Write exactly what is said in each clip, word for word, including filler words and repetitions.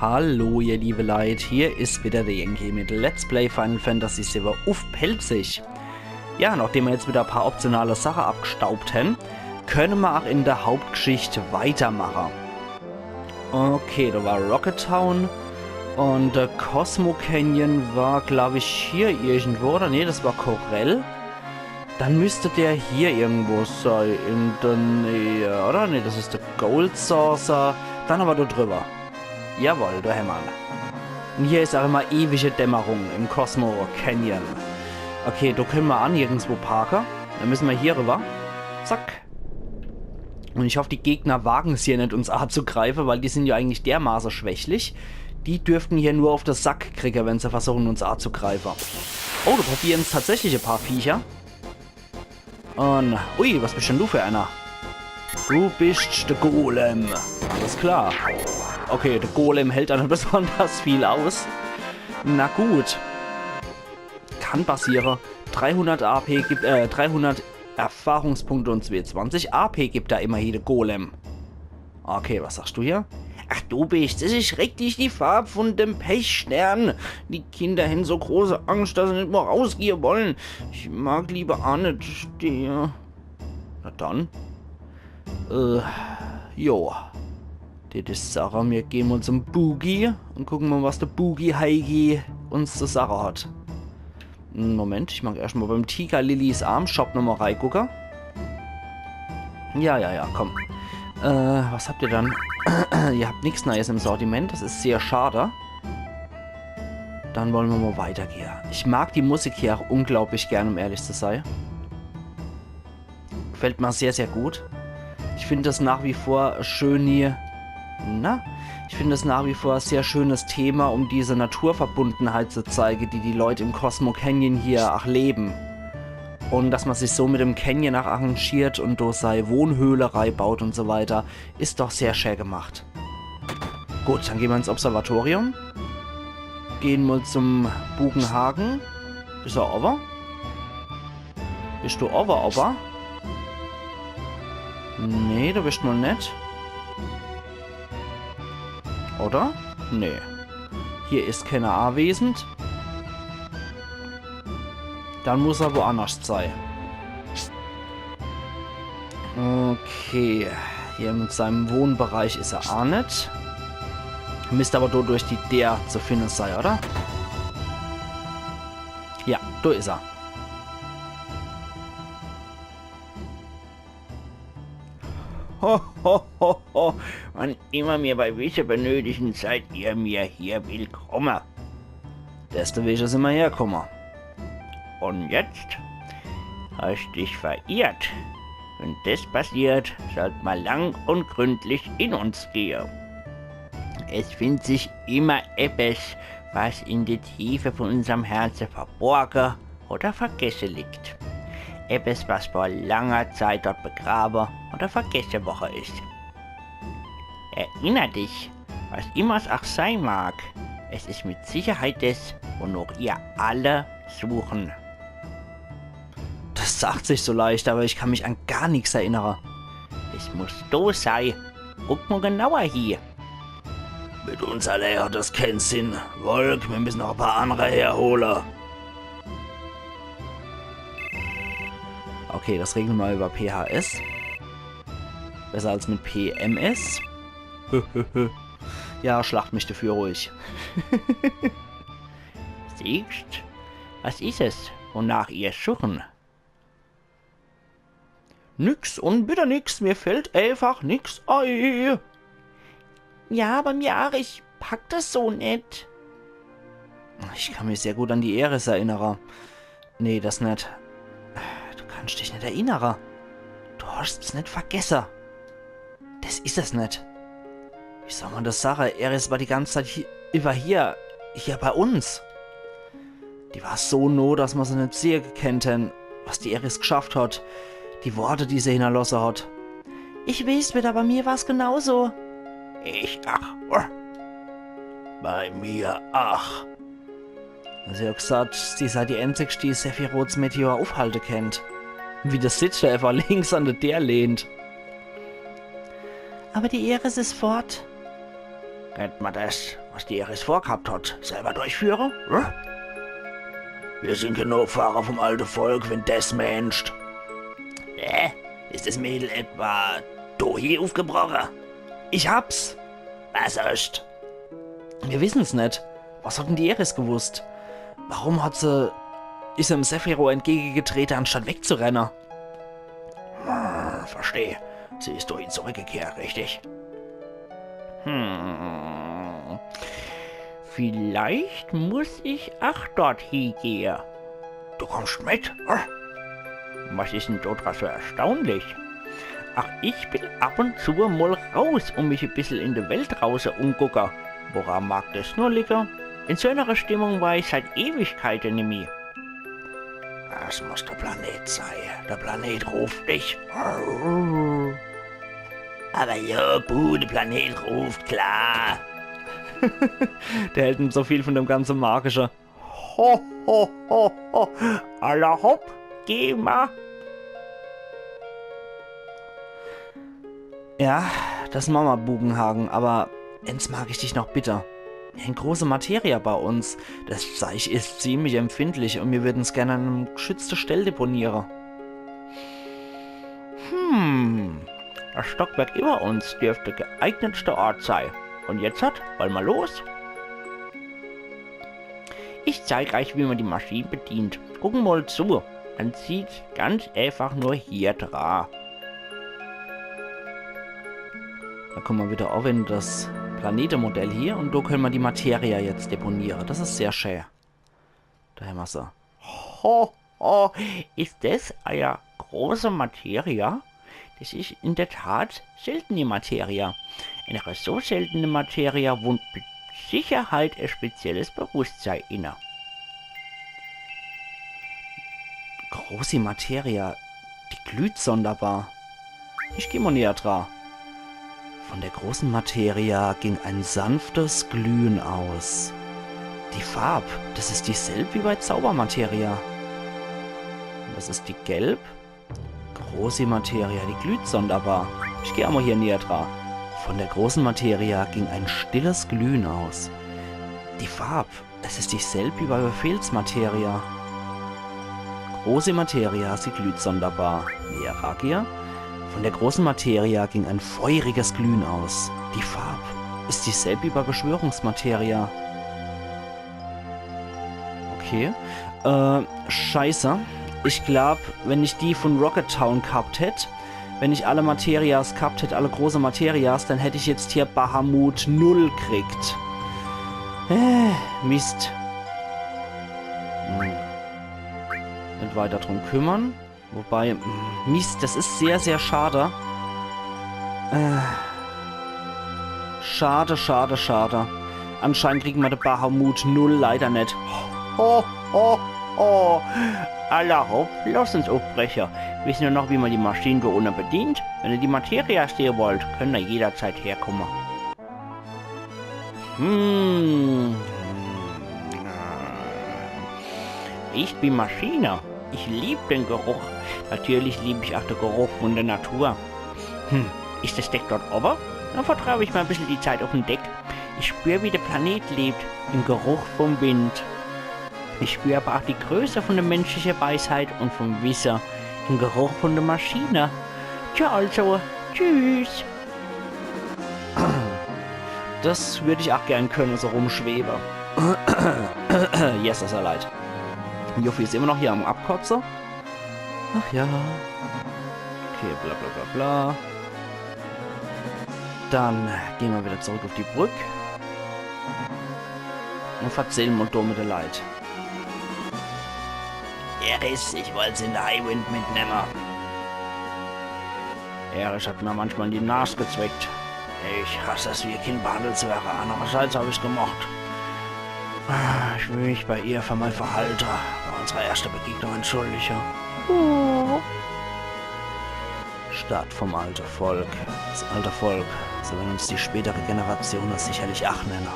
Hallo, ihr liebe Leit, hier is wieder der Yankee mit Let's Play Final Fantasy siwwe uff Pälzisch. Ja, nachdem mer jetzt wieder e paar optionale Sache abgestaubt hän, könne mer ach in der Hauptgeschicht weitermache. Okay, do war Rocket Town un der Cosmo Canyon war, glaab ich, hier irgendwo, oder? Nee, das war Corel. Dann müsst der hier irgendwo sei, in der Nähe, oder? Nee, das is der Gold Saucer. Dann awwer do driwwer. Jawohl, do hämmer'n. Un hier is ach immer ewige Dämmerung im Cosmo Canyon. Okay, do könne mer ach nirgendswo parke. Dann müsse mer hier riwwer. Zack. Un ich hoff, die Gegner wage's hier net, uns azugreife, weil die sin jo eigentlich dermaße schwächlich. Die dürften hier nur uff de Sack kriege, wenn se versuche, uns azugreife. Oh, do probieren's tatsächlich e paar Viecher. Un, ui, was bist denn du für einer? Du bist de Golem. Alles klar. Okay, de Golem hält ach net besonders viel aus. Na gut. Kann passiere. Dreihundert A P gibt, äh, dreihundert Erfahrungspunkte un zweezwanzig A P gibt er immerhin, de Golem. Okay, was sagst du hier? Ach du bist, das is schrecklich, die Farb von dem Pechstern. Die Kinder hän so große Angst, dass se net mehr rausgehe wollen. Ich mag lieber ach net stehe. Na dann. Äh, jo. Dit is Sache, mir gehn mol zum Boogie un gucke mol, was de Boogie Heigi uns zu sache hat. Moment, ich mag erscht mol beim Tiger Lillys Arm Shop nochmol reigucke. Ja, ja, ja, komm. Äh, was habt ihr dann? Ihr habt nix Neies im Sortiment, das is sehr schade. Dann wolle mer mol weitergehe. Ich mag die Musik hier ach unglaublich gern, um ehrlich zu sei. Gefällt mer sehr, sehr gut. Ich find das nach wie vor schön hier. Na? Ich find das nach wie vor e sehr schönes Thema, um diese Naturverbundenheit zu zeige, die die Leit im Cosmo Canyon hier ach leben. Un dass mer sich so mit dem Canyon ach arrangiert un do sei Wohnhöhle reibaut un so weiter, is doch sehr schä gemacht. Gut, dann gehn mer ins Observatorium. Gehn mol zum Bugenhagen. Is er owwe? Bist du owwe, owwe? Nee, du bist mol net. Oder? Nee. Hier is kenner anwesend. Dann muss er woannerscht sei. Okay. Hier mit seinem Wohnbereich is er ach net. Misst awwer do durch die Deer zu finne sei, oder? Ja, do is er. Ho, ho, ho, ho. Wann immer mir bei Wisse benötigen, seid ihr mir hier willkomme. Deswege sin mer herkomme. Un jetzt? Hast dich verirrt. Wenn des passiert, sollt mer lang un gründlich in uns gehe. Es findt sich immer eppes, was in de Tiefe von unserm Herze verborge oder vergesse liegt. Eppes, was vor langer Zeit dort begrabe oder vergesse woche is. Erinner dich, was immer's ach sei mag, es is mit Sicherheit des, wonach ihr alle suchen. Das sagt sich so leicht, awwer ich kann mich an gar nix erinnere. Es muss do sei. Guck mol genauer hie. Mit uns allää hat das kenn Sinn. Wolk, mir müssen noch e paar annere herhole. Okay, das regle mer mol über P H S. Besser als mit P M S. Ja, schlacht mich dafür ruhig. Siehst? Was is es, wonach ihr suchen? Nix un wieder nix, mir fällt eifach nix ei. Ja, bei mir ach, ich pack das so net. Ich kann mich sehr gut an die Aeris erinnere. Nee, das net. Du kannst dich net erinnere. Du hast's net vergesse. Das is es net. Wie soll mer das sage? Aeris war die ganze Zeit hi-, über hier, hier bei uns. Die war so noh, dass mer se net sehe gekennt hän. Was die Aeris geschafft hat, die Worte, die se hinnerlosse hat. Ich weeß, Widder, bei mir war's genauso. Ich ach. Bei mir ach. Se hat gesagt, sie sei die Einzigste, die Sephiroths Meteor uffhalte kennt. Wie der Cid, der einfach links an der Deer lehnt. Aber die Aeris is fort. Kennt ma des, was die Eris vorgehabt hat, selwer durchführe? Hä? Wir sin genug Fahrer vom alte Volk, wenn des meenscht. Hä? Is des Mädel etwa do hie ufgebroche? Ich hab's. Was hoscht? Wir wissen's net. Was hat denn die Eris gewusst? Warum hat se, is em Zefiro entgegegetrete, anstatt wegzurenne? Ah, versteh. Sie is do hie zurückgekehrt, richtig? Hm. Vielleicht muss ich ach dort hiegehe. Du kommscht mit? Hä? Was is denn do dra so erstaunlich? Ach, ich will ab und zu mol raus und mich e bissel in de Welt drauße umgucke. Wora mag des nur liege? In so enere Stimmung war ich seit Ewigkeite nimmi. Des muss de Planet sei. De Planet ruft dich. Aber jo, buh, de Planet ruft, klar. Der hält so viel von dem ganze Magische. Ho, ho, ho, ho. Alla hopp, geh ma. Ja, des mache ma, Bugenhagen, aber ens mag ich dich noch bitte. Mir hän große Materia bei uns. Des Zeich is ziemlich empfindlich und mir würden's gern an e geschützte Stell deponiere. Hm, des Stockwerk über uns dürft de geeignetste Ort sei. Und jetzt halt, wolle ma los? Ich zeig eich, wie ma die Maschin bedient. Gucken mol zu. Man zieht ganz einfach nur hier dra. Do komme ma wieder auf in des Planetemodell hier und do könne ma die Materia jetzt deponiere. Des is sehr schä. Do hämmer se. Ho, ho, is des eier große Materia? Des is in der Tat seltene Materia. Enere so seltene Materia wohnt mit Sicherheit e spezielles Bewusstsein inne. Großi Materia, die glüht sonderbar. Ich geh mol näher dra. Von der großen Materia ging ein sanftes Glühen aus. Die Farb, des is dieselb wie bei Zaubermateria. Des is die gelb. Großi Materia, die glüht sonderbar. Ich geh emol hier näher dra. Von der großen Materia ging ein stilles Glühen aus. Die Farb, es is dieselb wie bei Befehlsmateria. Großi Materia, sie glüht sonderbar. Näher ragehe. Von der großen Materia ging ein feuriges Glühen aus. Die Farb is dieselb wie bei Beschwörungsmateria. Okay. Äh, scheiße. Ich glaub, wenn ich die von Rocket Town gehabt hätt, wenn ich alle Materias gehabt hätt, alle große Materias, dann hätt ich jetzt hier Bahamut null kriegt. Äh, Mist. Hm. Net weiter drum kümmern. Wobei, mm, Mist, des is sehr, sehr schade. Äh, schade, schade, schade. Anscheinend kriegen ma de Bahamut null leider net. Ho, ho, ho. Alla hopp, lass uns uffbreche. Wissen nur noch, wie ma die Maschine do unne bedient. Wenn ihr die Materia sehe wollt, könnt ihr jederzeit herkomme. Hm. Ich bin Maschine. Ich lieb den Geruch. Natürlich lieb ich auch den Geruch von der Natur. Hm, ist das Deck dort oben? Dann vertreibe ich mal ein bisschen die Zeit auf dem Deck. Ich spür, wie der Planet lebt, im Geruch vom Wind. Ich spür aber auch die Größe von der menschlichen Weisheit und vom Wissen im Geruch von der Maschine. Tja, also, tschüss. Das würd ich auch gern können, so rumschwebe. Yes, das is ja leid. Yuffie is immer noch hier am Abkotze. Ach ja. Okay, bla bla bla bla. Dann gehn ma wieder zurück auf die Brück. Und verzählen ma do mit de Leit. Aeris, ich wollt's in de Highwind mitnemme. Aeris hat mir manchmal in die Nas gezwickt. Ich hass es wie Kind, behandelt zu werre. Andererseits hab ich's gemocht. Ich will mich bei ihr für mein Verhalte bei unserer ersten Begegnung entschuldige. Oh. Stadt vom alte Volk. Das alte Volk, so werden uns die spätere Generation das sicherlich ach nenne.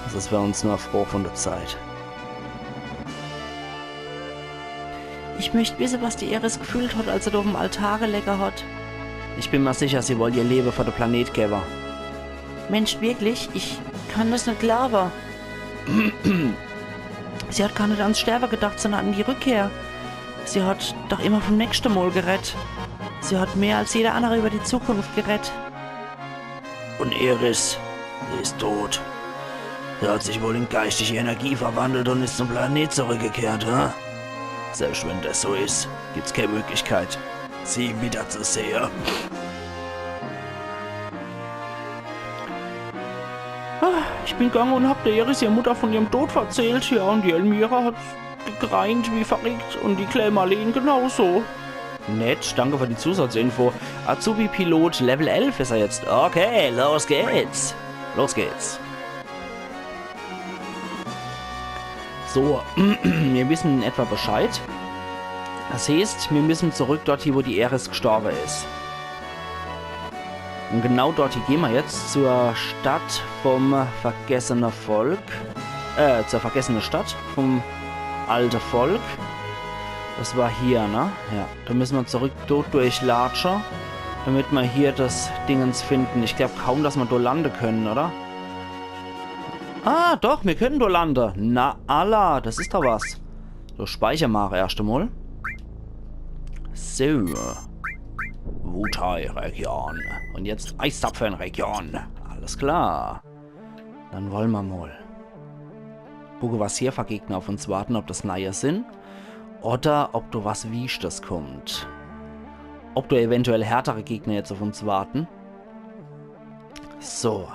Das is für uns nur e Frooch von der Zeit. Ich möcht wisse, was die Aeris gefühlt hat, als er do uff'm Altar gelege hat. Ich bin mer sicher, sie wollt ihr Lewe für de Planet gewwe. Mensch, wirklich? Ich kann des net glaawe. Sie hat gar net ans Sterwe gedacht, sondern an die Rückkehr. Sie hat doch immer vom nächschte Mol geredd. Sie hat mehr als jeder annere über die Zukunft geredd. Und Eris, sie is tot. Sie hat sich wohl in geistige Energie verwandelt und is zum Planet zurückgekehrt, hä? Selbst wenn des so is, gibt's kee Möglichkeit, sie wiederzusehe. Ah, ich bin gange und hab der Eris ihr Mutter von ihrem Tod verzählt, ja, und die Elmira hat gegreint wie verrickt und die klee Marleen genauso. Nett, danke für die Zusatzinfo. Azubi-Pilot Level elf is er jetzt. Okay, los geht's. Los geht's. So, mir wissen in etwa Bescheid. Des heeßt, mir müssen zurück dorthie, wo die Eris gestorbe is. Und genau dorthie gehn mer jetzt, zur Stadt vom vergessene Volk. Äh, zur vergessene Stadt vom alte Volk. Des war hier, ne? Ja, do müssen mer zurück do durchlatsche, damit mer hier des Dingens finden. Ich glaub kaum, dass mer do lande können, oder? Ah, doch, mir können do lande. Na alla, des is doch was. So, speichere mer erscht emol. So. Wutai-Region. Und jetzt Eiszapfen-Region. Alles klar. Dann wolle mer mol gucke, was hier für Gegner auf uns warten, ob des neie sin. Oder ob do was Wiechtiges kummt. Ob do eventuell härtere Gegner jetzt auf uns warten. So.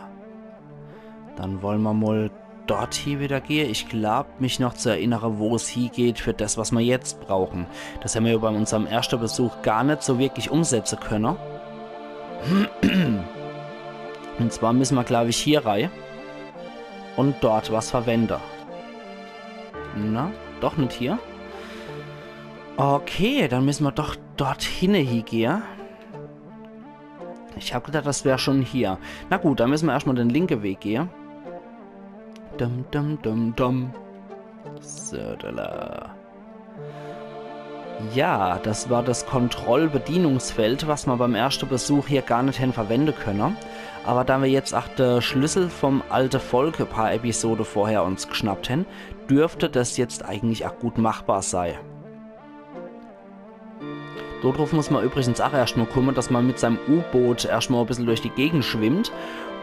Dann wolle mer mol dorthie wieder gehe. Ich glaub, mich noch zu erinnere, wo's hiegeht für des, was mer jetzt brauchen. Des hämmer ja bei unserm erschte Besuch gar net so wirklich umsetze könne. Und zwar müssen mer, glaub ich, hier rei und dort was verwende. Na, doch net hier. Okay, dann müssen mer doch dorthinne hiegehe. Ich hab gedacht, des wär schon hier. Na gut, dann müssen mer erscht mol den linke Weg gehe. Dum, dum, dum, dum. So, da, da. Ja, des war des Kontrollbedienungsfeld, was mer beim erschte Besuch hier gar net hen verwende könne. Aber da mer jetzt ach de Schlüssel vom alte Volk e paar Episode vorher uns geschnappt hen, dürfte des jetzt eigentlich ach gut machbar sei. Dodruf muss mer übrigens ach erscht mol kumme, dass mer mit seinem U-Boot erscht mol e bissel durch die Gegend schwimmt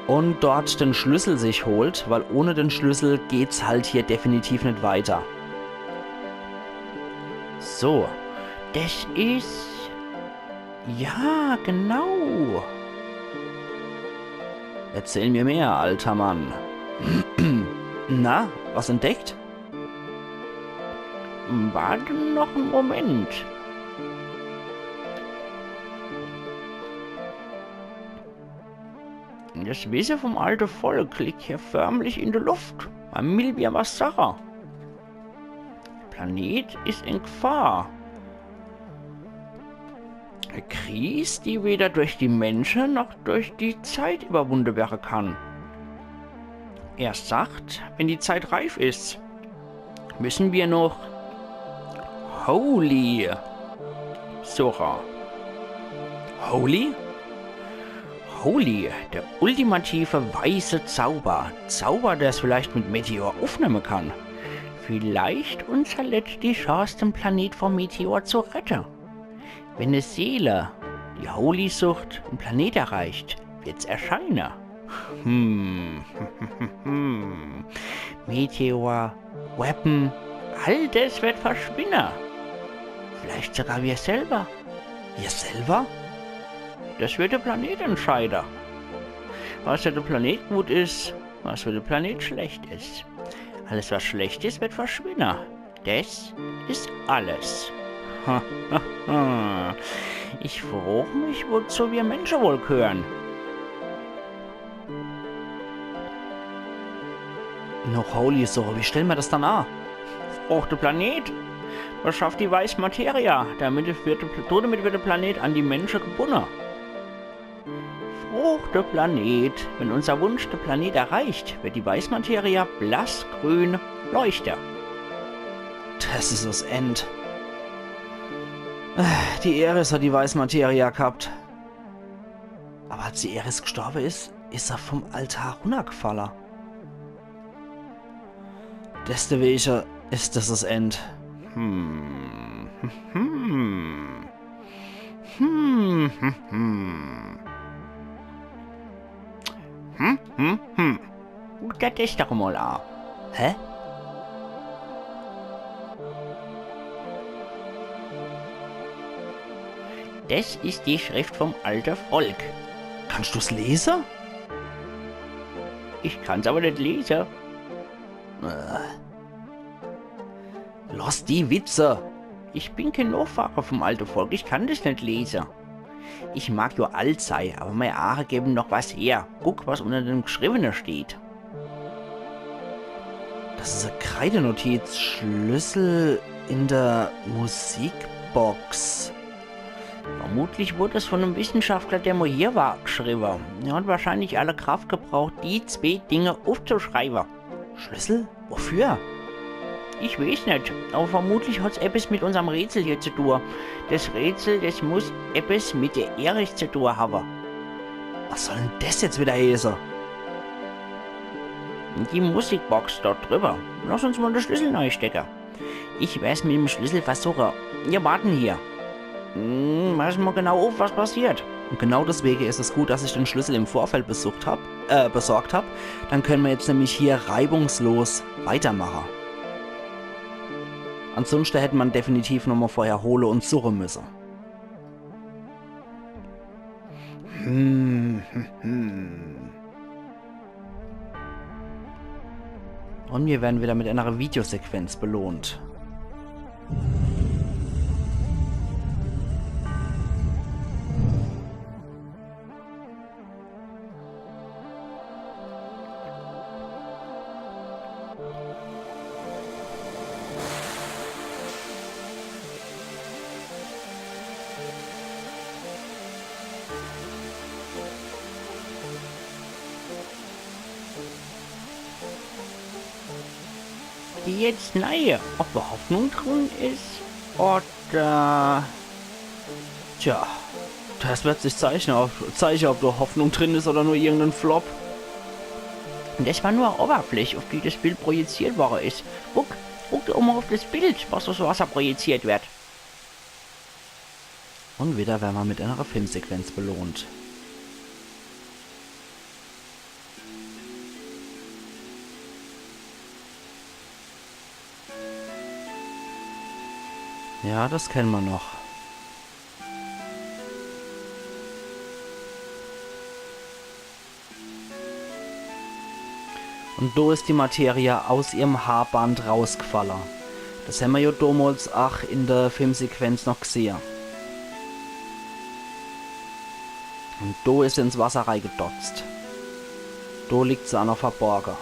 und dort den Schlüssel sich holt, weil ohne den Schlüssel geht's halt hier definitiv net weiter. So, des is... Ja, genau. Erzähl mir mehr, alter Mann. Na, was entdeckt? Warte noch en Moment. Des Wisse vom alte Volk liegt hier förmlich in de Luft. Mer will mir was sache. De Planet is in Gefahr. E Kris, die weder durch die Mensche noch durch die Zeit überwunde wäre kann. Er sagt, wenn die Zeit reif is, müssen wir noch Holy suche. Holy? Holy, der ultimative weiße Zauber. Zauber, der's vielleicht mit Meteor uffnemme kann. Vielleicht unser letzti Chance, den Planet vom Meteor zu rette. Wenn e Seele, die Holy sucht, en Planet erreicht, wird's erscheine. Hm. Meteor, Weapon, all des wird verschwinne. Vielleicht sogar wir selber. Wir selber? Des wird de Planet entscheide. Was für de Planet gut is, was für de Planet schlecht is. Alles, was schlecht is, wird verschwinne. Des is alles. Ich frog mich, wozu wir Mensche wohl gehören. Noch Holy suche, wie stelle mer des dann a? Frooch de Planet. Was schafft die Weiß Materia? Damit wird, damit wird de Planet an die Mensche gebunne. Frooch de Planet. Wenn unser Wunsch de Planet erreicht, wird die Weiß Materia blassgrün leuchte. Des is es End. Die Eris hat die Weiß Materia gehabt. Wie Aeris gestorbe is, is er vom Altar runnergefalle. Deswege is des des End. Hm. Hm. Hm, hm, hm. Hm, hm, hm. Guck der des doch mol a. Hä? Des is die Schrift vom alte Volk. Kannst du's lese? Ich kann's awwer net lese. Äh. Loss die Witze. Ich bin kee Nochfahre vom alte Volk, ich kann des net lese. Ich mag jo alt sei, awwer mei Aache geben noch was her. Guck, was unner dem Geschriwwene steht. Des is e Kreidenotiz. Schlüssel in der Musikbox. Vermutlich wurd's von em Wissenschaftler, der mol hier war, geschriwwe. Er hat wahrscheinlich alle Kraft gebraucht, die zwee Dinge uffzuschreiwe. Schlüssel? Wofür? Ich weeß net, awwer vermutlich hat's eppes mit unserm Rätsel hier zu tue. Des Rätsel, des muss eppes mit der Aeris zu tue hawwe. Was soll denn des jetzt wieder heeße? Die Musikbox dort drüwwer. Loss uns mol de Schlüssel neistecke. Ich werd's mit em Schlüssel versuche. Mir warten hier. Hm, pass mol genau uff, was passiert. Und genau deswege is es gut, dass ich den Schlüssel im Vorfeld besucht hab, äh, besorgt hab. Dann könne mer jetzt nämlich hier reibungslos weitermache. Ansunschte hätt mer definitiv nochmol vorher hole und suche müsse. Hm, hm, hm. Und mir werden wieder mit einer Videosequenz belohnt. Die jetzt neie, ob do Hoffnung drin is oder... Tja, das wird sich zeichnen, ob, zeichnen, ob do Hoffnung drin is oder nur irgendein Flop. Und das war nur Oberfläch, auf die das Bild projiziert worden is. Guck, guck doch mal auf das Bild, was aufs Wasser projiziert wird. Und wieder werden wir mit einer Filmsequenz belohnt. Ja, das kennen wir noch. Und do is die Materie aus ihrem Haarband rausgefallen. Das haben wir ja damals auch in der Filmsequenz noch gesehen. Und do is sie ins Wasser reingedotzt. Do liegt sie auch noch verborgen.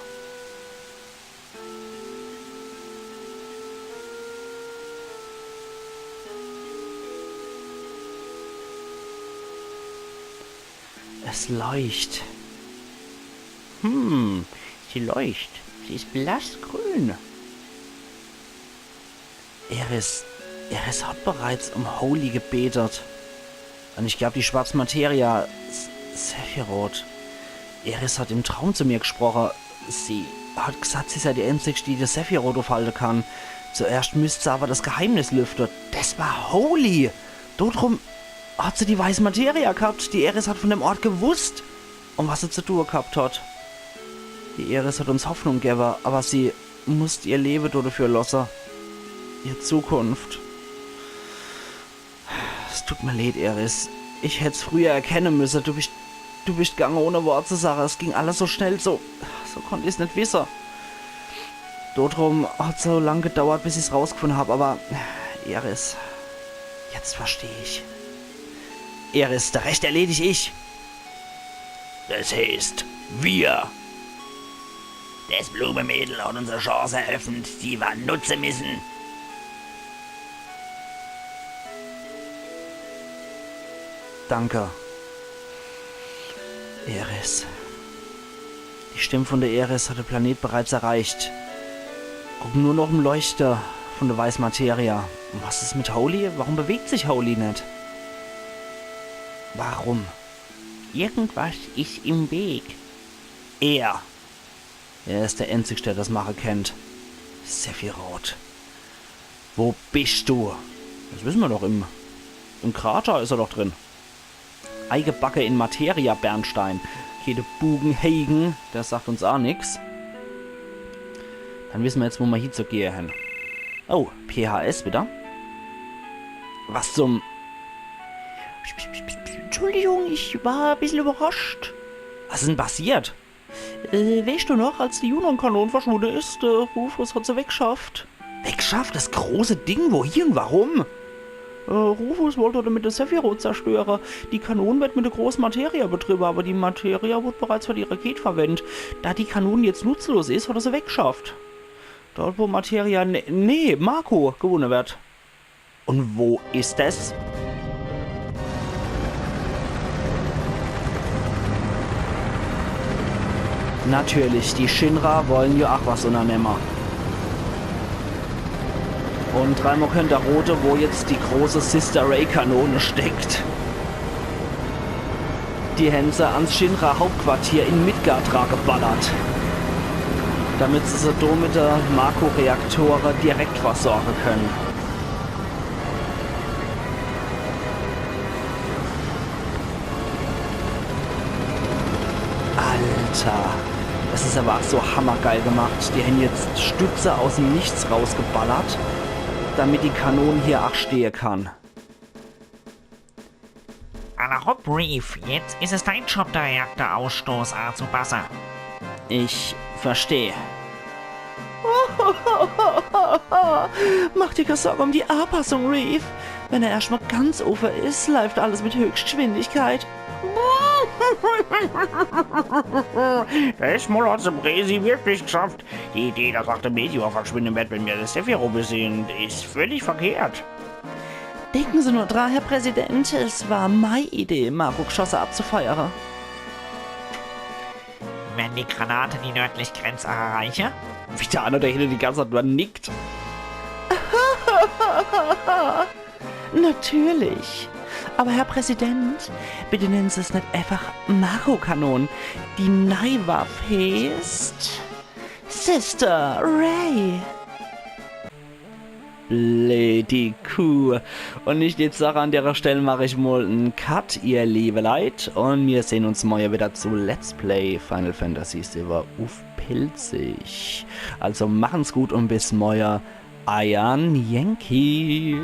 Es leucht. Hm, sie leucht. Sie is blassgrün. Aeris, Aeris hat bereits um Holy gebetet. Und ich glaub, die schwarze Materie, S-, Sephiroth. Aeris hat im Traum zu mir gesprochen. Sie hat gesagt, sie sei die Einzigste, die de Sephiroth aufhalten kann. Zuerst müsst sie aber das Geheimnis lüften. Das war Holy. Dodrum hat sie die weiße Materie gehabt. Die Aeris hat von dem Ort gewusst und was sie zu tun gehabt hat. Die Aeris hat uns Hoffnung gegeben, aber sie musst ihr Leben dafür lassen. Ihre Zukunft. Es tut mir leid, Aeris. Ich hätt's früher erkennen müssen. Du bist, du bist gegangen, ohne Wort zu sagen. Es ging alles so schnell, so, so konnt ich's nicht wissen. Dodrum hat's so lang gedauert, bis ich's rausgefunden hab, aber Aeris, jetzt versteh ich. Aeris, de Rest erledig ich. Das heißt, wir. Das Blumemädel hat uns e Chance eröffnet, die wir nutze müssen. Danke. Aeris. Die Stimme von der Aeris hat den Planet bereits erreicht. Guck nur noch im Leuchter von der weißen Materie. Und was ist mit Holy? Warum bewegt sich Holy nicht? Warum? Irgendwas is im Weg. Er. Er is der Einzigste, der das mache kennt. Sephiroth. Wo bist du? Das wissen wir doch. Im, im Krater is er doch drin. Eigebacke in Materia-Bernstein. Okay, de Bugenhagen, der sagt uns aa nix. Dann wissen wir jetzt, wo wir hiezugehe hen. Oh, P H S wieder. Was zum... Entschuldigung, ich war e bissel überrascht. Was is denn passiert? Äh, weescht du noch, als die Junon-Kanon verschwunne is? Der Rufus hat se wegschafft. Wegschafft? Das große Ding? Wohin und warum? Äh, Rufus wollt damit de Sephiroth zerstöre. Die Kanon werd mit de große Materia betriebe, aber die Materia wurd bereits für die Raket verwendt. Da die Kanon jetzt nutzlos is, hat er se wegschafft. Dort, wo Materia, nee, nee, Mako gewunne werd. Und wo is es? Natürlich, die Shinra wollen jo ach was unnernemme. Und dreimal könnt er rote, wo jetzt die große Sister Ray Kanone steckt. Die hen se ans Shinra-Hauptquartier in Midgar dra geballert, damit se se do mit de Mako-Reaktore direkt versorge können. Alter, das is aber ach so hammergeil gemacht. Die hen jetzt Stütze aus dem Nichts rausgeballert, damit die Kanone hier ach stehe kann. Alla hopp, Reef, jetzt is es dein Job, de Reaktorausstoß aazubasse. Ich versteh. Mach dir kee Sorg um die Aapassung, Reef. Wenn er erscht mal ganz ufe is, läuft alles mit Höchstgeschwindigkeit. Des Mol hat's de Präsi wirklich geschafft. Die Idee, dass ach de Meteor verschwinde werd, wenn mir de Sephiroth besieche, is völlig verkehrt. Denken Se nur dra, Herr Präsident, es war mei Idee, Mako-Geschosse abzufeiere. Wenn die Granate die nördlich Grenz erreiche? Wie der anner, der hinne die ganze Zeit nur nickt. Natürlich. Aber Herr Präsident, bitte nennen Se's net einfach Mako-Kanon. Die nei Waff heeßt Sister Ray. Blödi Kuh. Und ich jetzt sag, an derer Stell mach ich mal en Cut, ihr liebe Leit. Und mir sehn uns morje wieder zu Let's Play Final Fantasy siwwe uff Pälzisch. Also machen's gut und bis morje. Eier Yankee.